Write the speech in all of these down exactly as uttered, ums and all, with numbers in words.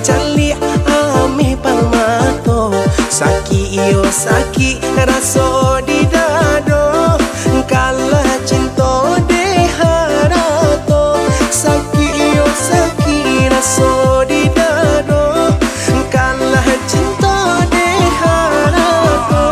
Caliak ameh palmato, sakik iyo sakik raso di dado, kalah cinto dek harato, sakik iyo sakik raso di dado, kalah cinto dek harato.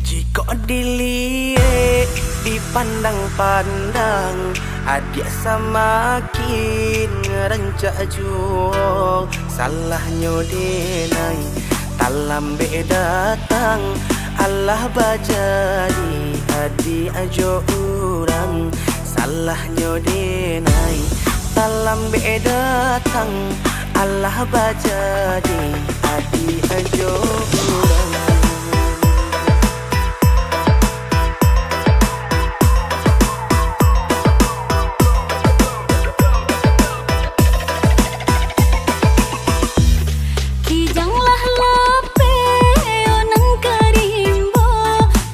Jikok diliek, dipandang-pandang, adiak samakin rancak juo. Salahnyo denai, talambek datang, alah bajadi adiak jo urang. Salahnyo denai, talambek datang, alah bajadi adiak jo urang. Kijanglah lapeh nan ka rimbo,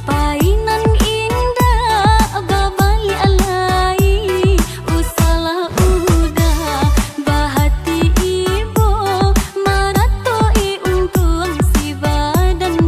pai nan indak babaliak lai. Usahlah udah bahati ibo, maratoi untuang si badan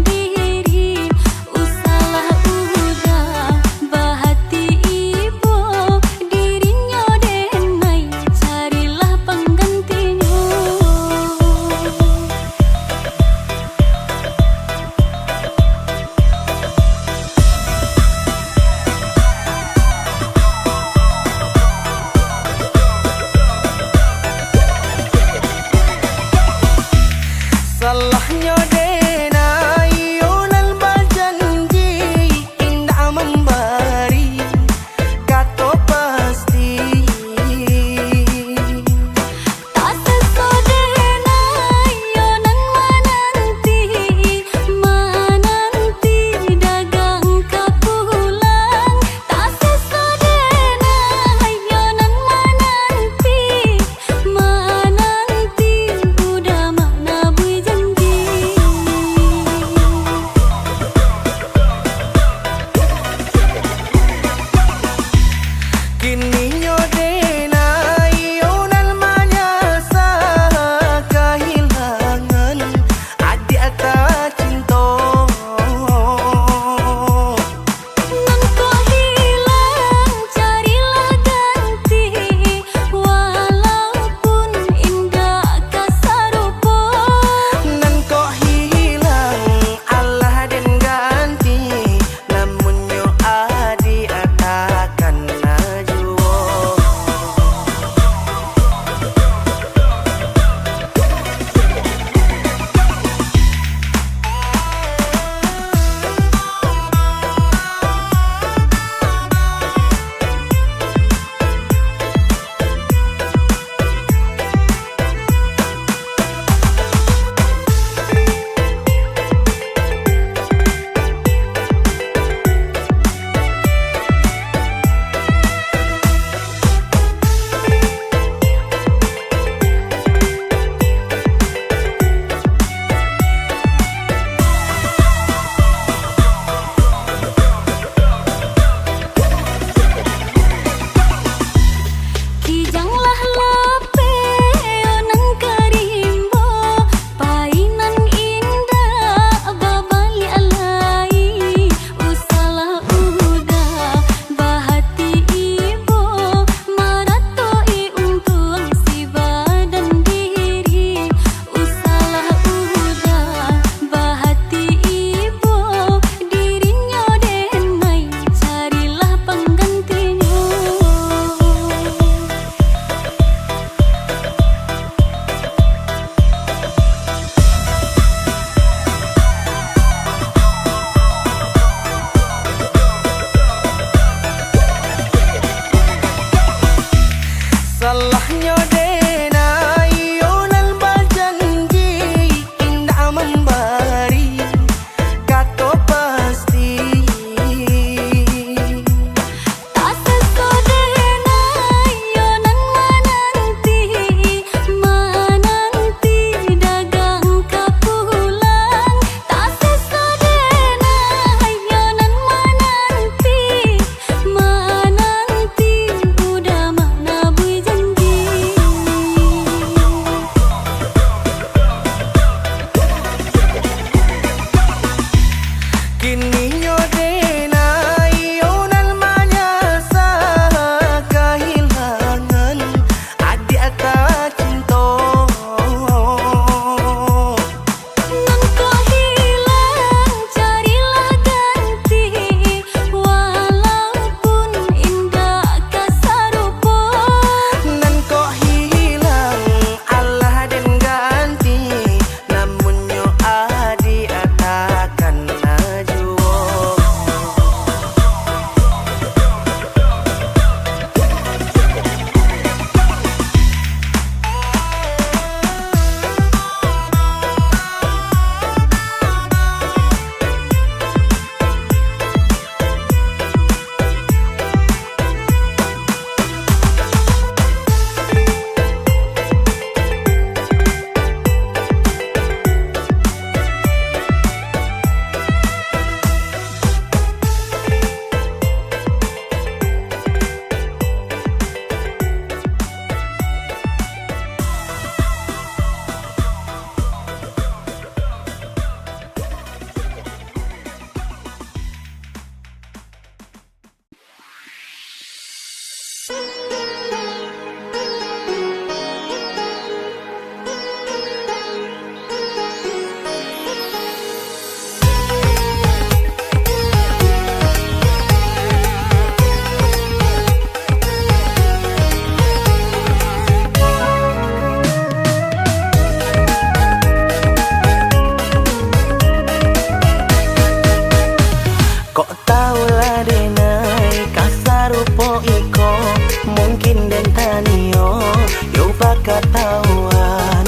katahuan,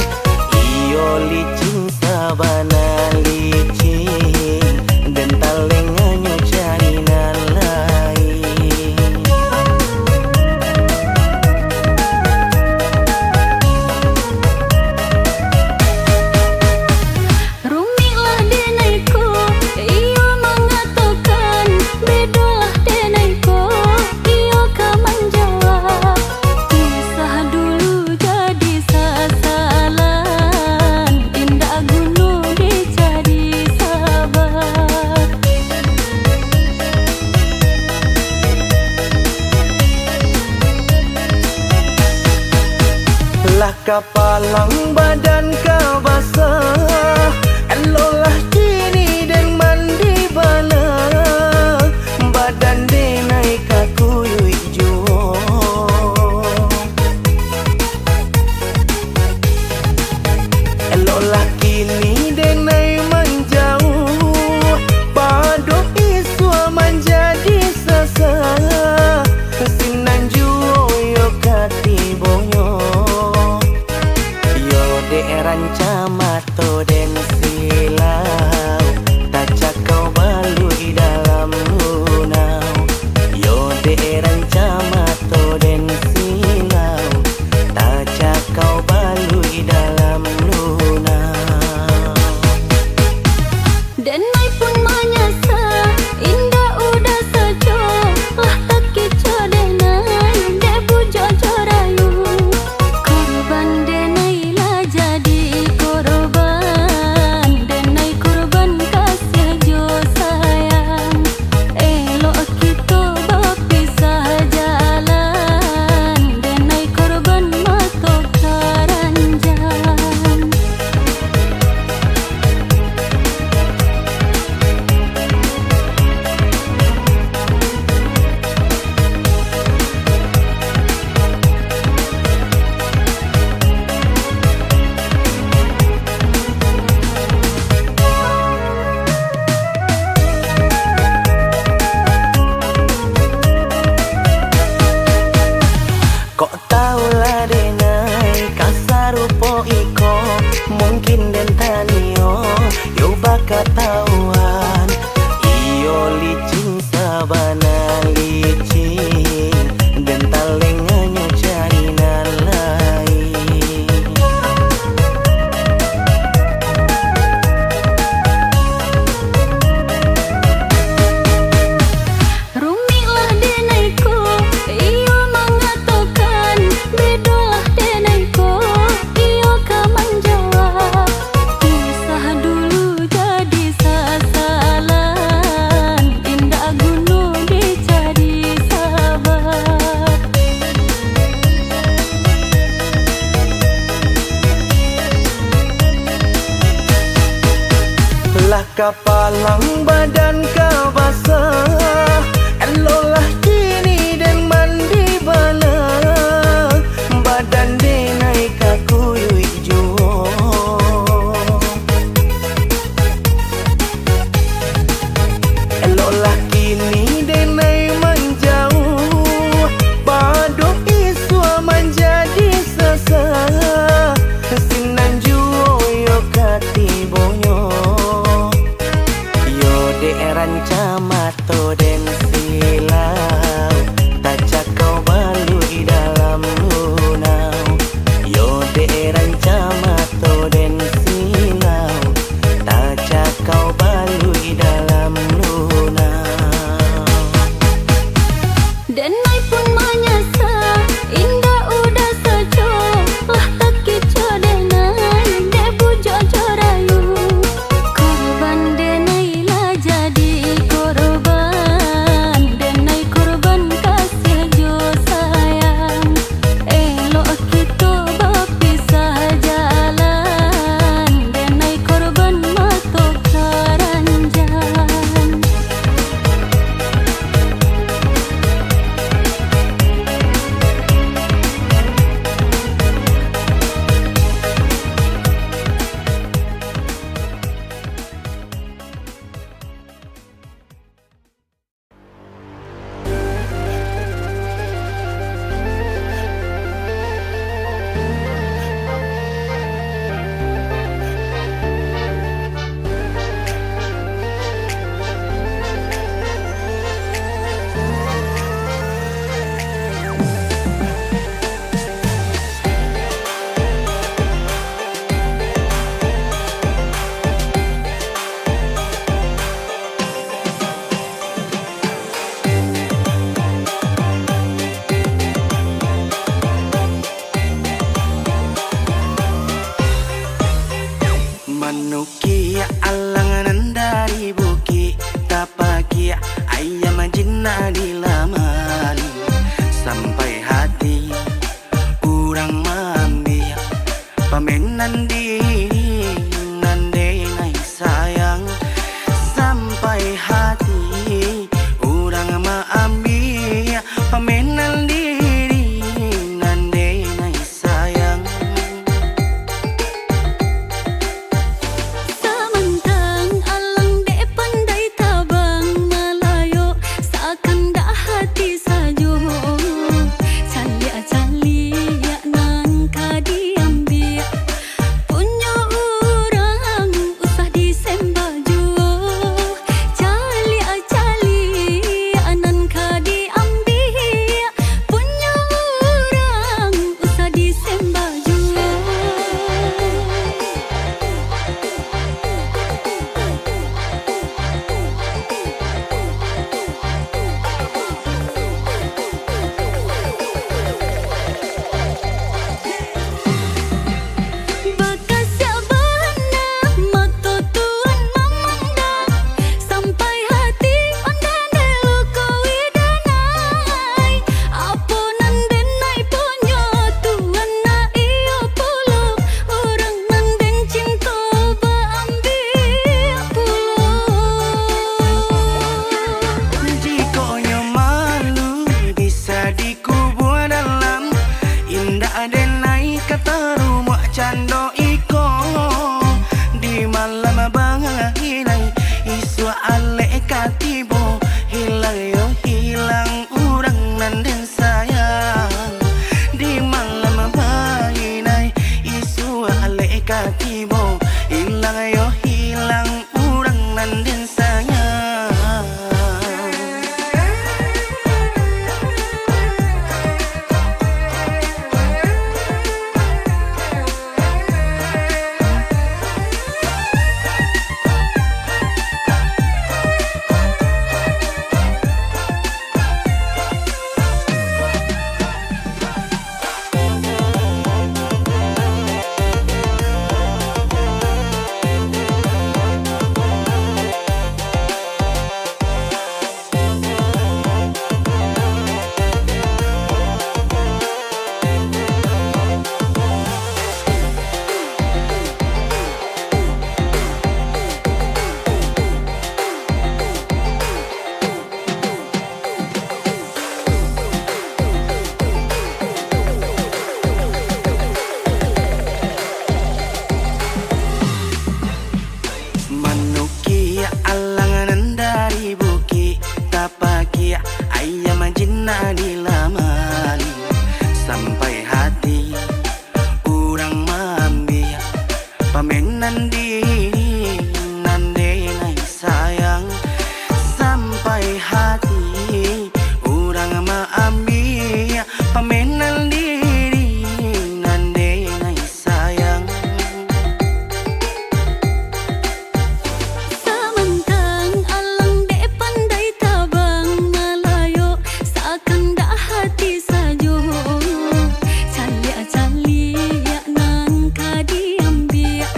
iyo licin sabana licin, den talengannyo cari nan lain. Rumiklah denai ko, iyo mangatokan, bedolah denai ko, iyo ka manjawab. Usah dulu jadi sasalan, indak guno dicari sabab. Lah kapalang badan ka basah, eloklah kini den mandi bana, badan denai ka kuyuik juo. Eloklah kini denai manjauah, pado isuak manjadi sasa, sinan juo iyo ka tibonyo. Iyo dek ranca mato den silau, tacakau baluik dalam lunau. Iyo dek ranca mato den silau, tacakau baluik dalam lunau. Denai pun manyasa, indak udah sajo, lah takicuah denai, dek bujua jo rayu. Kurban denai lah jadi kurban, denai kurban kasiah jo sayang. Elok kito bapisah jalan, denai kurban mato karanjang. Kok tau lah denai ka sarupo iko, mungkin den tanyo yo bakatahuan. Iyo licin sabana licin, den talengannyo cari nan lain. Rumiklah denai ko, iyo mangatokan, bedolah denai ko, iyo ka manjawab. Usah dulu jadi sasalan, indak guno dicari sabab. Lah kapalang badan ka basah, eloklah kini den mandi bana, badan denai ka kuyuik juo. Eloklah kini denai manjauah, pado isuak manjadi sasa, sinan juo iyo ka tibonyo. Iyo dek ranca mato den Pamenan diri nan denai sayang, sampai hati urang maambiak. Pamenan diri nan denai sayang. Samantang alang dek pandai tabang malayok, sakandak hati sajo. Caliak-caliak nan ka diambiak, punyo urang usah disembah juo. Caliak-caliak nan ka diambiak, punyo urang usah disembah juo. Bakasiak bana mato tuan mamandang, sampai hati ondeh dek lukoi danai. Apo nan denai punyo tuan, nak iyo pulo, urang nan den cinto baambiak pulo. Jikok nyo malu bisa di kubua dalam, indak denai ka tarumuak cando iko. Di malam bainai, isuak alek ka tibo, hilang yo hilang urang nan den sayang. Di malam bainai, isuak alek ka tibo, hilang yo hilang urang nan den sayang. Manukiak alang nan dari bukik, tapakiak ayam jinak di laman, sampai hati urang maambiak. Pamenan diri nan denai sayang, sampai hati urang maambiak. Pamenan diri nan denai sayang. Samantang alang dek pandai tabang malayok, sakandak hati sajo. Caliak-caliak nan ka diambiak,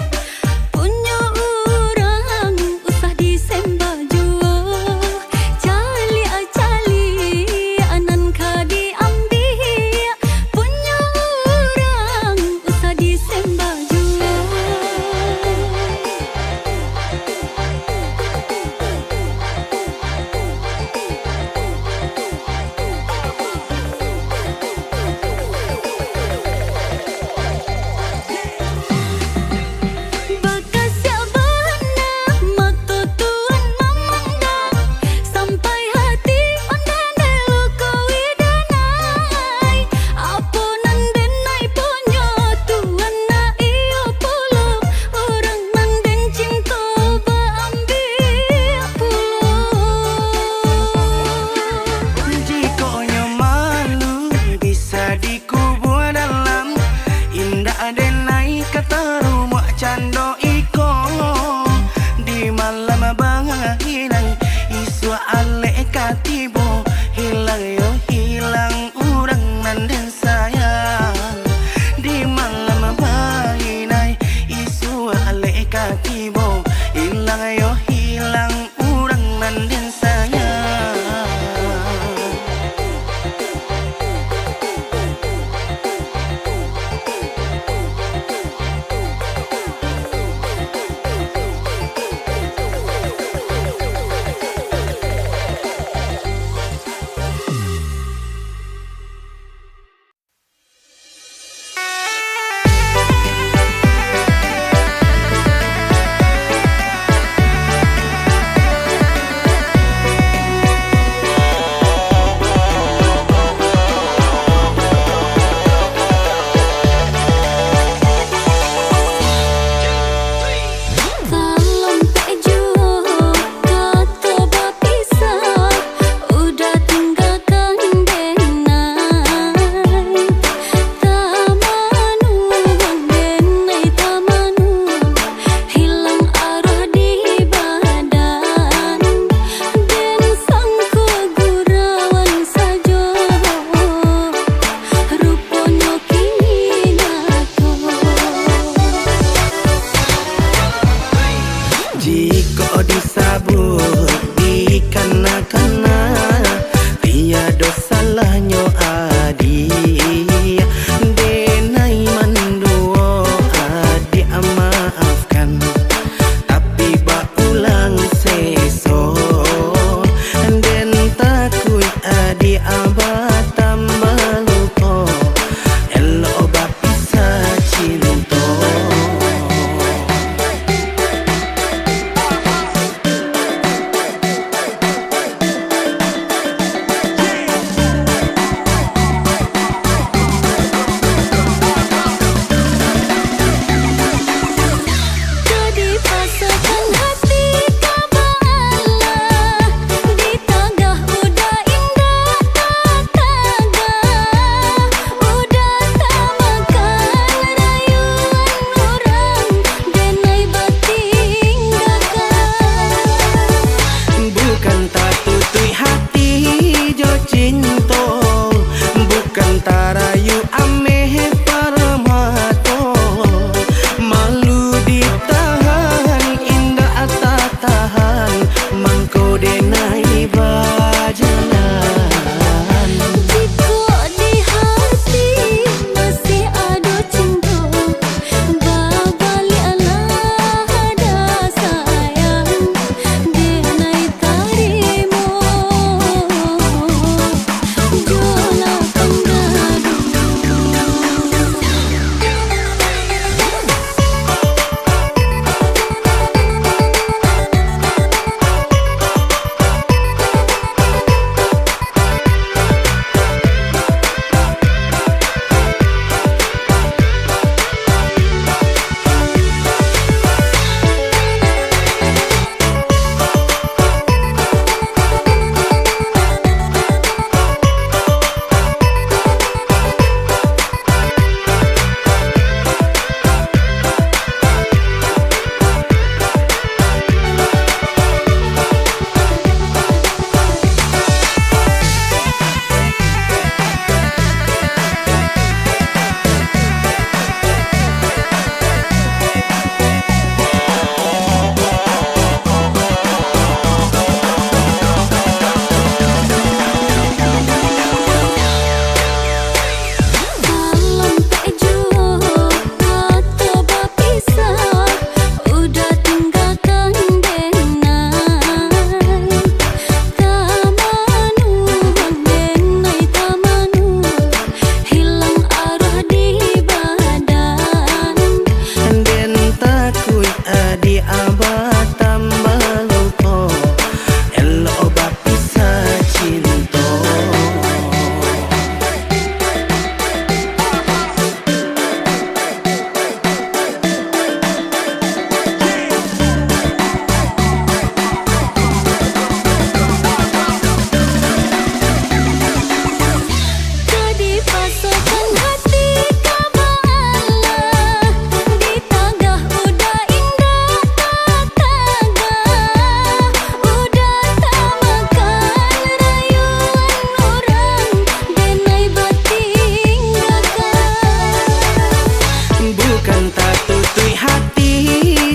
Tutuik hati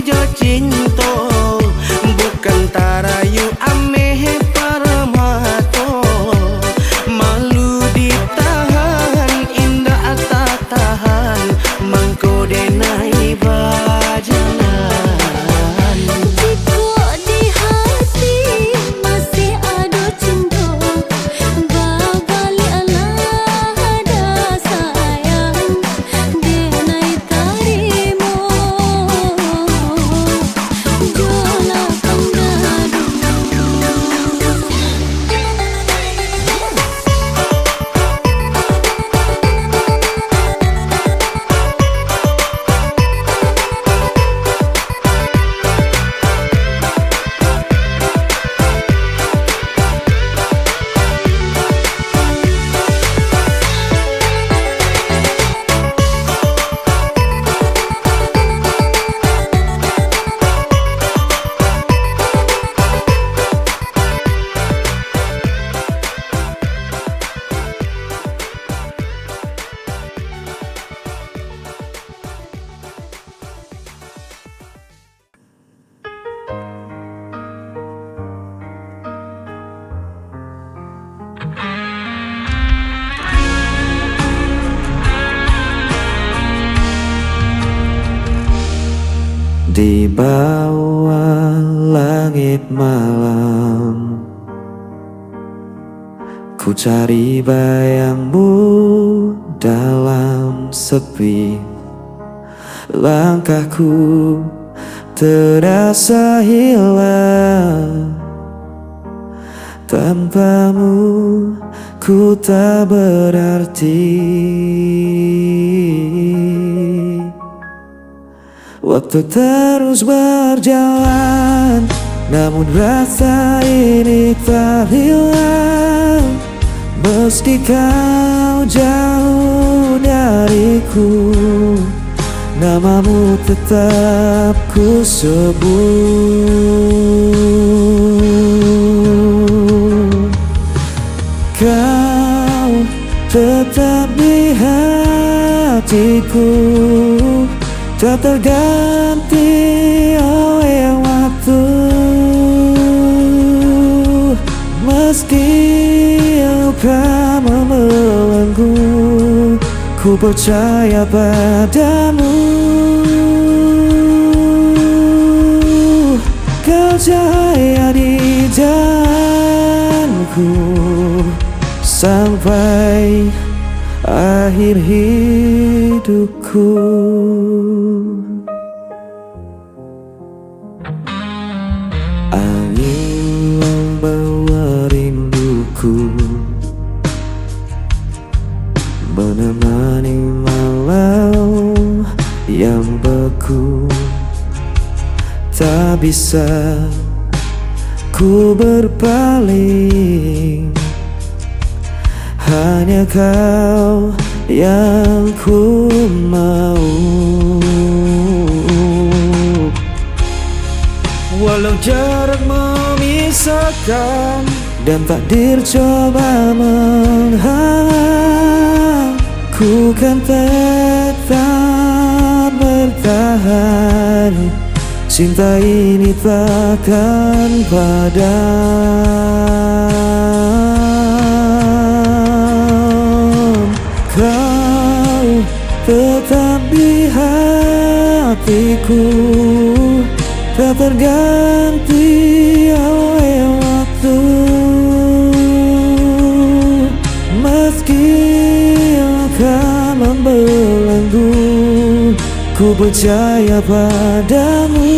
jo cinto, bukan tarayu ameh parmato. Malu ditahan, indak tatahan, mangko denai bajalan. Jikok di hati masih ado cinto, babaliaklah dah sayang, denai tarimo jo lapang dada. Di bawah langit malam, ku cari bayangmu dalam sepi. Langkahku terasa hilang, tanpamu ku tak berarti. Waktu terus berjalan, namun rasa ini tak hilang. Meski kau jauh dariku, namamu tetap ku sebut. Kau tetap di hatiku, tak terganti oleh waktu. Meski luka membelenggu, ku percaya padamu. Kau cahaya di jalanku sampai akhir hidupku. Angin membawa rinduku, menemani malam yang beku. Tak bisa ku berpaling, hanya kau yang ku mau. Walau jarak memisahkan dan takdir coba menghalang, ku kan tetap bertahan. Cinta ini takkan padam. Kau tetap di hatiku, tak terganti oleh waktu. Meski luka membelenggu, ku percaya padamu.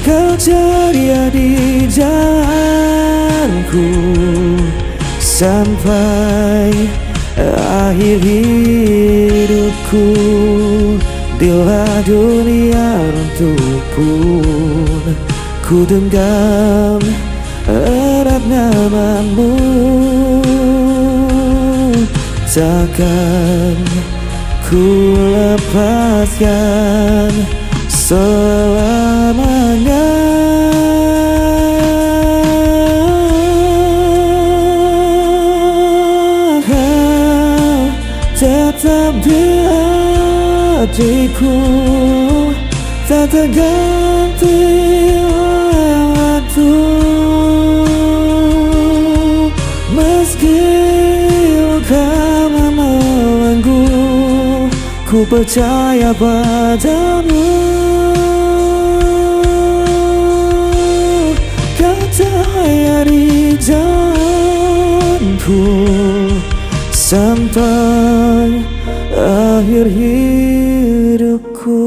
Kau cahaya di jalanku sampai akhir hidupku. Bila dunia runtuh pun, ku genggam erat namamu, takkan ku lepaskan selamanya. Tetap Di hatiku tak terganti waktu, meski engkau memelenggu, ku percaya padamu. Kau cahaya di jalanku sampai akhir hidupku.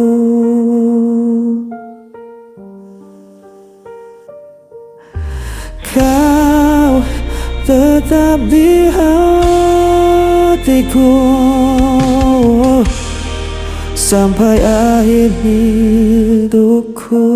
Kau tetap di hatiku sampai akhir hidupku.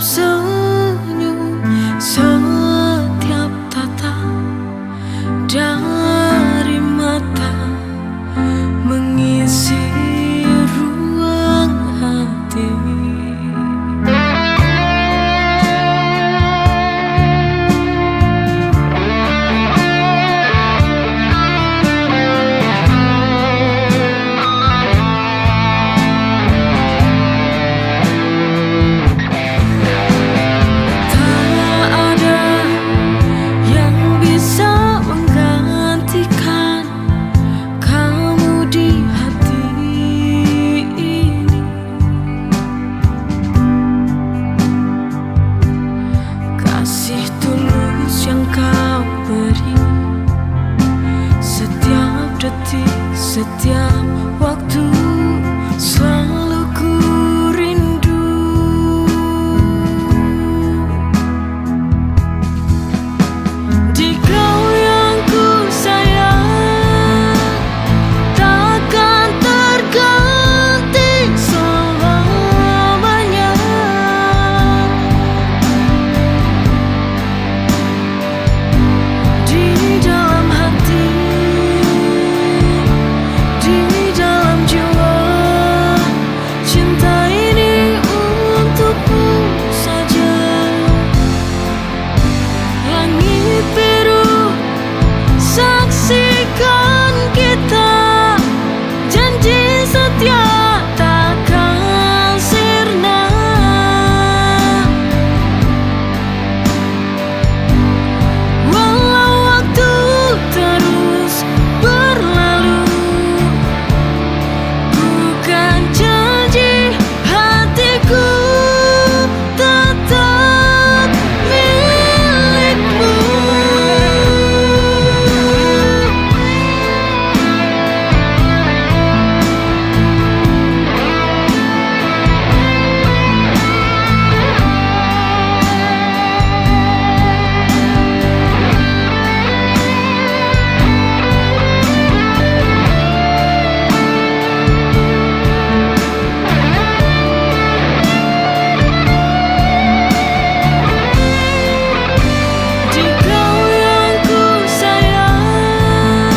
Senyum setiap tatap dari mata mengisi ruang hati. Tak ada yang bisa menggantikan kamu di hati ini. Kasih tulus yang kau beri, setiap detik, setiap waktu, selalu ku rindu. Di kau yang ku sayang, takkan terganti selamanya. Di dalam hati, di dalam jiwa, cinta ini untukmu saja. Langit biru, saksikan kita, janji setia takkan sirna. Walau waktu terus berlalu, bukan janji hatiku tetap milikmu. Di kau yang ku sayang,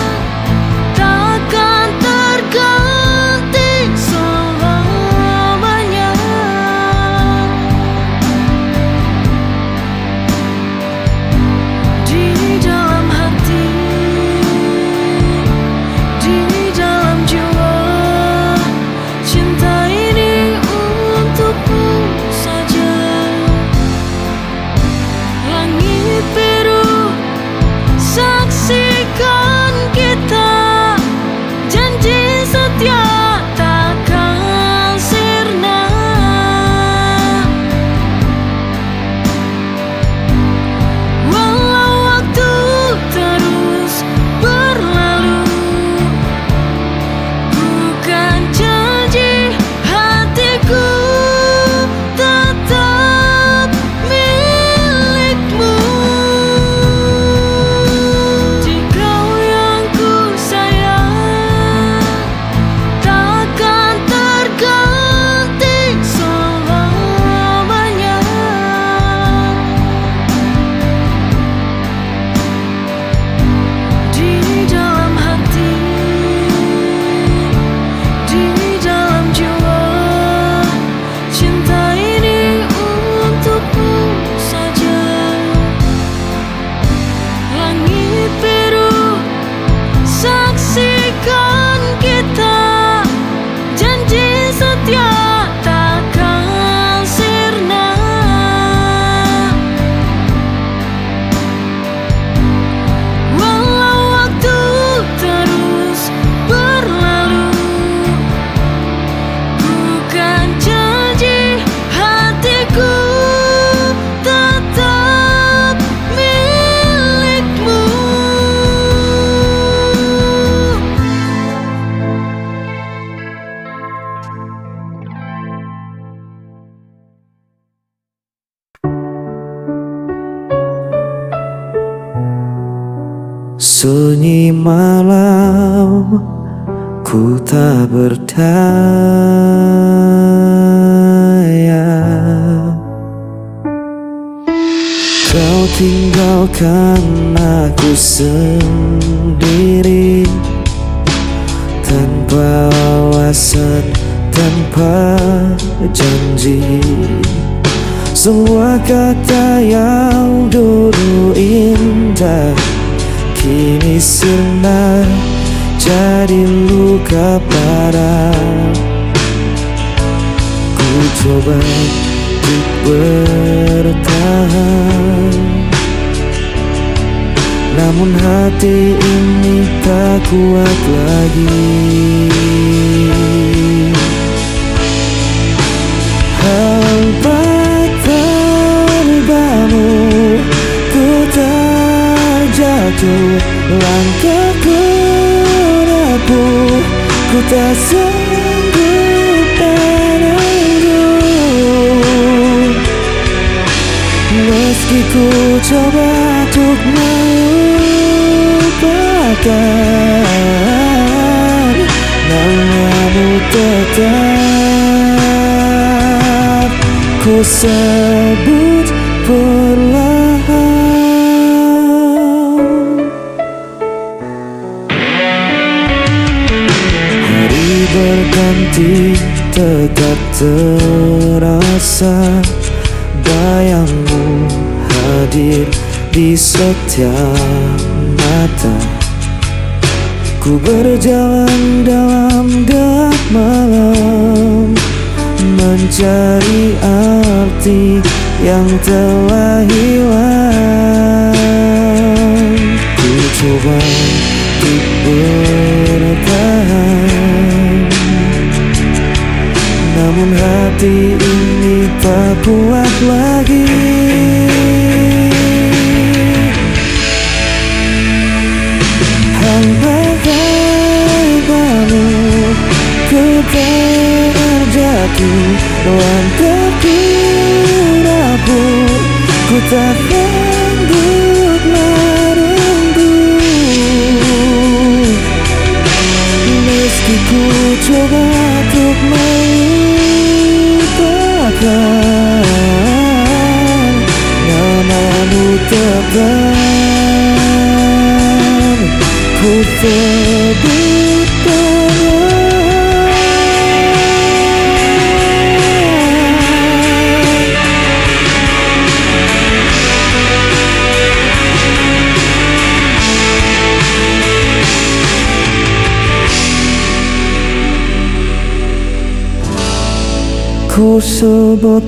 takkan terganti selamanya. Di dalam hati, di dalam jiwa, cinta ini untukmu saja. Langit biru, saksikan kita, janji setia takkan sirna. Walau waktu terus berlalu, bukan janji hatiku tetap milikmu. Di kau yang ku sayang, takkan terganti selamanya. Di dalam hati, di dalam jiwa, cinta ini untukmu saja. Langit biru, saksikan kita, janji setia takkan sirna. Walau waktu terus berlalu, bukan janji hatiku tetap milikmu. Sunyi malam, ku tak berdaya. Kau tinggalkan aku sendiri, tanpa alasan, tanpa janji. Semua kata yang dulu indah, kini sirna jadi luka parah. Ku coba untuk bertahan, namun hati ini tak kuat lagi. Hampa tanpamu, ku terjatuh, langkahku rapuh, ku tak sanggup menunggu. Meski ku coba untuk melupakan, namamu tetap ku sebut perlahan. Hari berganti, tetap terasa bayangmu hadir di setiap mata. Ku berjalan dalam gelap malam, mencari arti yang telah hilang. Ku coba untuk bertahan, namun hati ini tak kuat lagi. Hampa tanpamu, ku terjatuh, langkahku rapuh, ku tak sanggup menunggu. Meski ku coba untuk melupakan, namamu tetap ku sebut. Ku sebut